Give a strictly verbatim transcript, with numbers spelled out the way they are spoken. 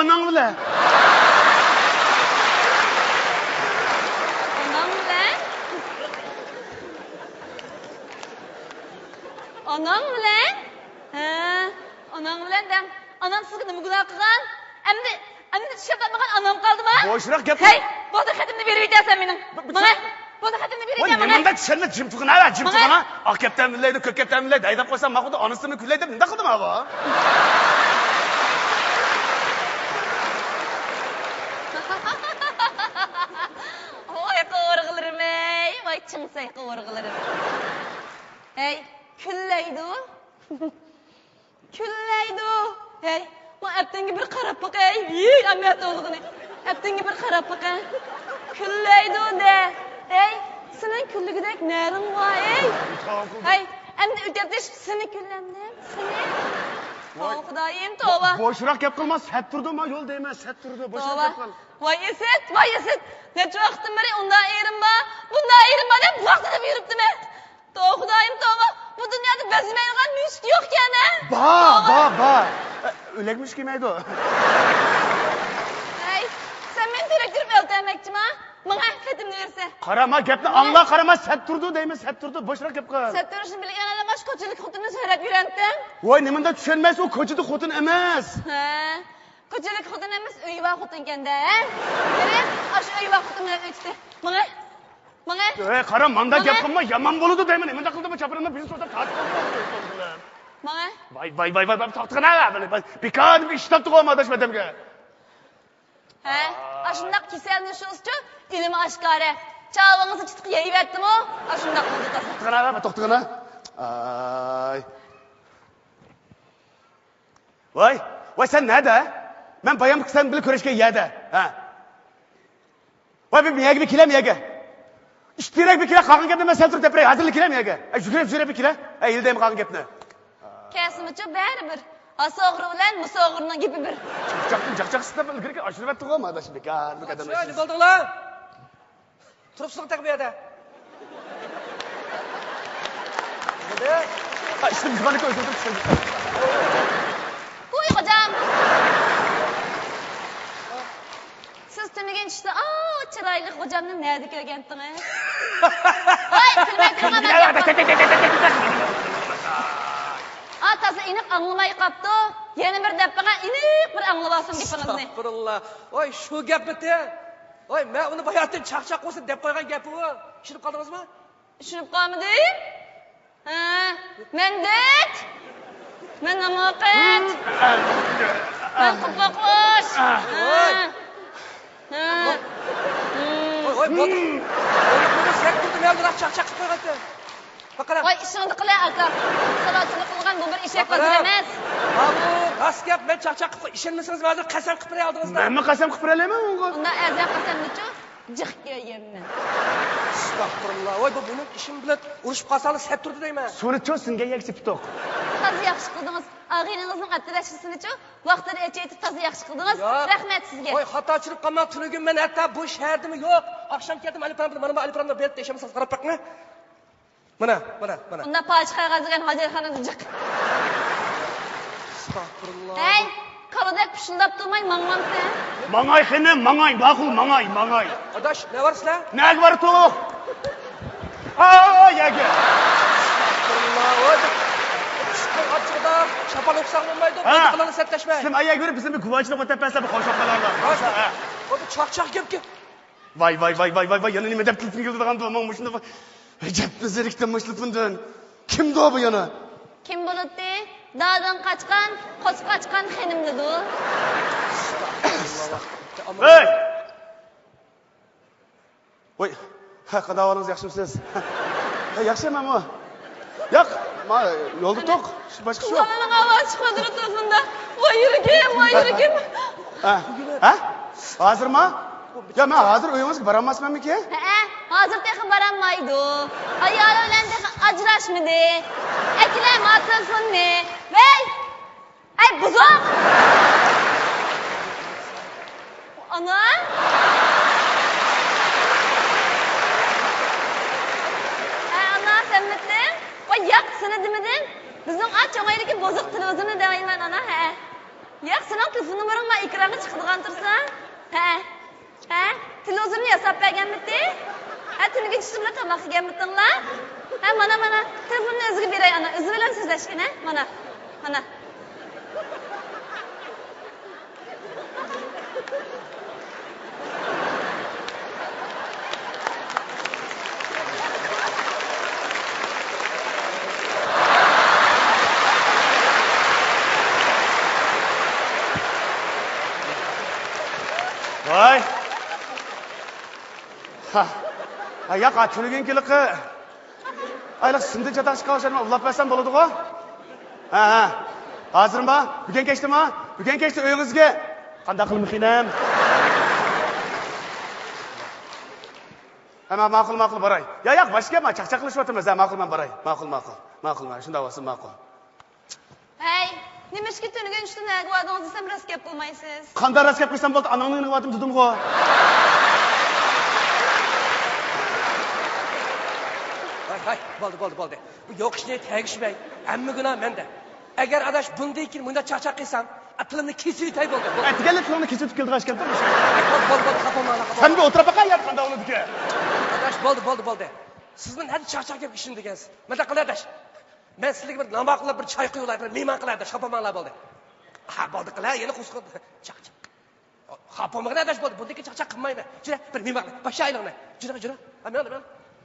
ئاناڭ بىلەن. ئاناڭ بىلەن؟ ئاناڭ بىلەن؟ ھە، ئاناڭ بىلەن دەڭ. ئانام سىزگە نېمە گۇناھ قىلغان؟ ئەمدى، ئەمدى چىشلەپ بولمىغان ئانام قالدىما؟ بوشراق گەپ قىل. ھەي، بولدى، خېتىمنى بېرىۋېتەرسەن مېنىڭ. بۇ، بۇ ماڭا، چىشلەپ بولدى، خېتىمنى بېرىۋېتەر، ماڭا. نېمانداق چۈشەنمە، جىم تۇرغىنا، جىم تۇرغىنا. ئاق كەپتەرنى ئىللەيدۇ، كۆك كەپتەرنى ئىللەيدۇ، ھەيدەپ قويسام ماقۇلدا، ئانىسىنى كۈنلەيدۇ، مۇنداق قىلدىما بۇ؟ ۋاي قوۋۇرغىلىرىم ئەي، ۋاي چىڭسەي قوۋۇرغىلىرىم. ھەي، كۈنلەيدۇ. كۈنلەيدۇ. ھەي، ما ئەپتىڭگە بىر قاراپ باقەي. ھىي، ئەمەت ئولغىنى. ئەپتىڭگە بىر قاراپ باقە. كۈنلەيدۇ دە. ھەي، سېنىڭ كۈنلىگۈدەك نەرىڭ بار، ھەي. ھەي، ئەمدى ئۆتەپ سېنى كۈنلەمدىم، سېنى. ۋاي. توۋا، خۇدايىم، توۋا. بوشراق گەپ قىلما، سەت تۇرىدۇ، ما يول دەيمەن، سەت تۇرىدۇ، بوشراق توۋا. گەپ قىل. ۋاي ئىسىت، ۋاي ئىسىت. نەچچە ۋاقىتتىن بېرى ئۇنداق ئېرىم بار، بۇنداق ئېرىم بار دەپ ۋاقتىدا يۈرۈپتىمەن. توۋا، خۇدايىم، توۋا. بۇ دۇنيادا بەزمەيدىغان مۈشۈك يوقكەن، ھە؟ بار، توۋا. بار، بار. ئە، ئۆلەك مۈشۈك يېمەيدۇ. ھەي، سەن مېنى تېرىكتۈرۈپ ئۆلتۈرمەكچىما؟ ماڭا خېتىمنى بېرىسەن. قارا، ما گەپنى ئاڭلا، قارا، ما سەت تۇرىدۇ دەيمەن، سەت تۇرىدۇ، بوشراق گەپ قىل. سەت تۇرۇشنى بىلگەن ئادەم ئاشۇ كوچىلىك خوتۇننى سۆرەپ يۈرەمتىڭ. ۋاي، نېمانداق چۈشەنمەيسىز، ئۇ كوچىدا خوتۇن ئەمەس. ھە. كوچىلىك خوتۇن ئەمەس، ئۆيى بار خوتۇنكەن-دە، ھە؟ بېرىپ، ئاشۇ ئۆيى بار خوتۇن بىلەن ئۆتتى. ماڭا، ماڭا. ئەي، قارا، ماندا گەپ قىلما، يامان بولىدۇ دەيمەن. نېمانداق قىلدىمۇ، چاپىرىمنى بىزنى سوزاپ تارتىپ قويدى. ماڭا. ۋاي، ۋاي، ۋاي، ۋاي، توختىغىنا، بىكار ئىش تاپتىغۇ ئاداش ئادەمگە. ھە، ئاشۇنداق كېسەلنى شۇسچۇ، ئۆلۈمى ئاشكارا. چاۋىڭىزنى چىتىق يەيۋەتتىمۇ، ئاشۇنداق بولدى تازا. توختىغىنا، توختىغىنا. ئاي. ۋاي، ۋاي، سەن نەدە؟ مەن بايام سەن بىلەن كۆرۈشكەن يەردە. ھە. ۋاي، بىر يەرگە بىر كېلەم يەرگە. ئىككى تېرەك بىر كېلە، قالغان گەپنى مەن سەن تۇرۇپ دەپ بېرەي. ھازىرلا كېلەم يەرگە. ئەي، يۈگۈرۈپ، يۈگۈرۈپ بىر كېلە. ئەي، ھېلى دەيمەن قالغان گەپنى. كەلسىمۇچۇ بەرىبىر. ھاسا ئوغرى بىلەن مۇسا ئوغرىنىڭ گېپى بىر. چاقچاقتىن چاقچاق سىزدە بىلگىرىكى ئاشۇرۇۋەتتىغۇ، ما ئاداش بىكار بىر قەدەم. شۇ، نېمە بولدۇڭلار؟ تۇرۇپسىزغۇ تېخى بۇ يەردە. ھە، ئىشتىن چىققاندىكى ئۆزۈم تۇرۇپ چىقتىم. ھۇي، خوجام! سىز تۈنۈگۈن چۈشتە ئاۋۇ چىرايلىق خوجامنى نەدە كۆرگەنتىڭىز؟ ھاي، كۈلمەي تۇرۇڭ، مەن گەپ قىل-، ئا، تازا ئېنىق ئاڭلىماي قاپتۇ. يەنە بىر دەپ بېقىڭ، ئېنىق بىر ئاڭلىۋالسۇن گېپىڭىزنى. ئەستەغپۇرۇللا. ۋاي، شۇ گەپمىتى؟ ۋاي، مەن ئۇنى باياتىن چاقچاق بولسۇن دەپ قويغان گەپ ئۇ. چۈشىنىپ قالدىڭىزمۇ؟ چۈشىنىپ قالمىدىم. ھە، مەن دۆت. مەن ناماقەت. مەن قۇپاقۇش. ھە. ھە. ۋاي، ۋاي، بولدى. بولدى، بولدى، سەن تۇردۇم، مەن بىراق چاقچاق قىلىپ قويغانتىم. باققىنا. ۋاي، ئىشىڭنى قىلە، ئاكا. سالاچىلىق قىلغان بۇ بىر ئېشەك ۋەزىر ئەمەس. ھا، بۇ راست گەپ، مەن چاقچاق قىلىپ قوي-، ئىشەنمىسىڭىز، ھازىر قەسەم قىلىپ بېرەي ئالدىڭىزدا. مەنمۇ قەسەم قىلىپ بېرەلەيمەن ئۇنىڭغا. ئۇنداق ئەزەل قەسەمنىچۇ؟ جىق يەيمەن. ئەستەغپۇرۇللا. ۋاي، بۇ مېنىڭ ئىشىم بىلەن ئۇرۇشۇپ قالساڭلار سەت تۇردى دەيمەن. سۇنىچۇ سىڭگەن يەكچە پىتۇق. تازا ياخشى قىلدىڭىز. ئاغىنىڭىزنىڭ ئەپتىلەشكىسىنىچۇ ۋاقتىدا ئېچىۋېتىپ تازا ياخشى قىلدىڭىز. ياق. رەھمەت سىزگە. ۋاي، خاتا چۈشىنىپ قالماڭ، تۈنۈگۈن مەن ھەتتا بۇ شەھەردىمۇ يوق. ئاخشام كەلدىم، ئەلىپرامدا، مانا بۇ ئەلىپرامدا بېرىپ تەكشۈرمىسىڭىز قاراپ بېقىڭ. مانا، مانا، مانا. ئۇنداق پاچىقىغا قىلغان ھاجەتخانىدا جىق. ئەستەغپۇرۇللا. ھەي، كالىدەك پۇشۇلداپ تۇرماي ماڭمامسەن؟ ماڭاي خېنىم، ماڭاي، ماقۇل، ماڭاي، ماڭاي. ئاداش، نە بارسىلەر؟ نەگە بارتۇق؟ ئا، يەگە. ئەستەغپۇرۇللا، ۋاي. ئىشىكنىڭ ئاچچىقىدا شاپان ئوقۇساڭ بولمايدۇ، ھە. بولدى، قىلىڭ، سەتلەشمەي. سىلەر ئا يەگە بېرىپ، بىزنى بىر گۇۋاچىلىق ئۆتەپ بەرسە، بىر خۇشال قالارلار. ھە. بولدى، چاقچاق گەپكە. ۋاي، ۋاي، ۋاي، ۋاي، ۋاي، ۋاي، يەنە نېمە دەپ تېلېفون كېلىدىغاندۇ؟ ماڭا مۇشۇنداق ئەجەبلا زېرىكتىم مۇشۇ تېلېفوندىن. كىمدۇ بۇ يەنە؟ كىم بولاتتى؟ دادىن قاچقان، قوچا قاچقان خېنىمدىدۇ. ھەي! ۋاي، ھە، قانداق ئەھۋالىڭىز، ياخشىمۇسىز؟ ھە، ياخشى، مەنمۇ. ياق، ما، يولدا توق. باشقا شۇ. بالىنىڭ ئاۋازى چىقىۋاتىدۇ تېلېفوندا. ۋاي يۈرىكىم، ۋاي يۈرىكىم. ھە؟ ھە؟ ھازىرما؟ يا، مەن ھازىر ئۆيىڭىزگە بارالماسمەنمىكىن؟ ھەئە، ھازىر تېخى بارالمايدۇ. ئايالى بىلەن تېخى ئاجراشمىدى. ئەكېلەيما تېلېفوننى. ۋەي! ئەي، بۇزۇق! ئانا! ھە، ئانا، سەنمىتىڭ؟ ۋاي، ياق، سېنى دېمىدىم. بىزنىڭ ئا چوڭ ئۆيدىكى بۇزۇق تېلېۋىزورنى دەۋەيمەن، ئانا، ھە. ياق، سېنىڭ تېلېفون نومۇرۇڭ مانا ئېكرانغا چىقىپ قىلغان تۇرسا؟ ھە. ھە؟ تېلېۋىزورنى ياساپ بەرگەنمىتى؟ ھە، تۈنۈگۈن چۈشتە بىللە تاماق يېگەنمىتىڭلار؟ ھە، مانا، مانا، تېلېفوننى ئۆزىگە بېرەي، ئانا، ئۆزى بىلەن سۆزلەشكىن، ھە؟ مانا، مانا. ۋاي. ھا. ھا، ياق، ھا، تۈنۈگۈنكى ھېلىقى ئايلىق سىندى چاتاق چىقارغان ئۇلاپ بەرسەم بولىدىغۇ؟ ھە، ھە. ھازىرما؟ بۈگۈن كەچتىما؟ بۈگۈن كەچتە ئۆيىڭىزگە. قانداق قىلىمىخىنەم؟ ھە، ما-، ماقۇل، ماقۇل، باراي. يا، ياق، باشقا گەپ، ما چاقچاق قىلىشىۋاتىمىز، ھە، ماقۇل، مەن باراي. ماقۇل، ماقۇل. ماقۇل، ماقۇل. شۇنداق بولسۇن، ماقۇل. ھەي، نېمىشقا تۈنۈگۈن چۈشتە نەگە باردىڭىز دېسەم، راست گەپ قىلمايسىز. قانداق راست گەپ قىلسام بولدى، ئاناڭنىڭ يېنىغا باردىم دېدىمغۇ. ھاي، ھاي، بولدى، بولدى، بولدى. بۇ يوق ئىشنى تەگىشمەي، ھەممە گۇناھ مەندە. ئەگەر ئاداش بۇندىن كېيىن مۇنداق چاقچاق قىلسام، تىلىمنى كېسىۋېتەي بولدى. بولدى. ئەتىگەنلا تىلىڭنى كېسىۋېتىپ كېلىدىغان ئىكەن. بولدى، بولدى، بولدى، خاپا بولماڭلار، خاپا. سەن بىر ئولتۇرۇپ باققىن يەردە قانداق بولىدىكەن. ئاداش، بولدى، بولدى، بولدى. سىز مېنى ھەدە چاقچاق گەپكە ئىشىنىدىكەنسىز. مۇنداق قىلە ئاداش. مەن سىزلەرگە بىر ناماق قىلىپ بىر چاي قۇيۇۋالاي، بىر مېھمان قىلاي ئاداش، خاپا بولماڭلار بولدى. ھە، بولدى قىلە، يەنە قۇسقۇن. چاقچاق. خاپا بولمىغىن ئاداش، بولدى. بۇندىن كېيىن چاقچاق قىلمايمەن. جۈرە، بىر مېھمان قىلاي. باش ئايلىغىنە. جۈرە، جۈرە. ھە، مېڭىڭ، مېڭىڭ.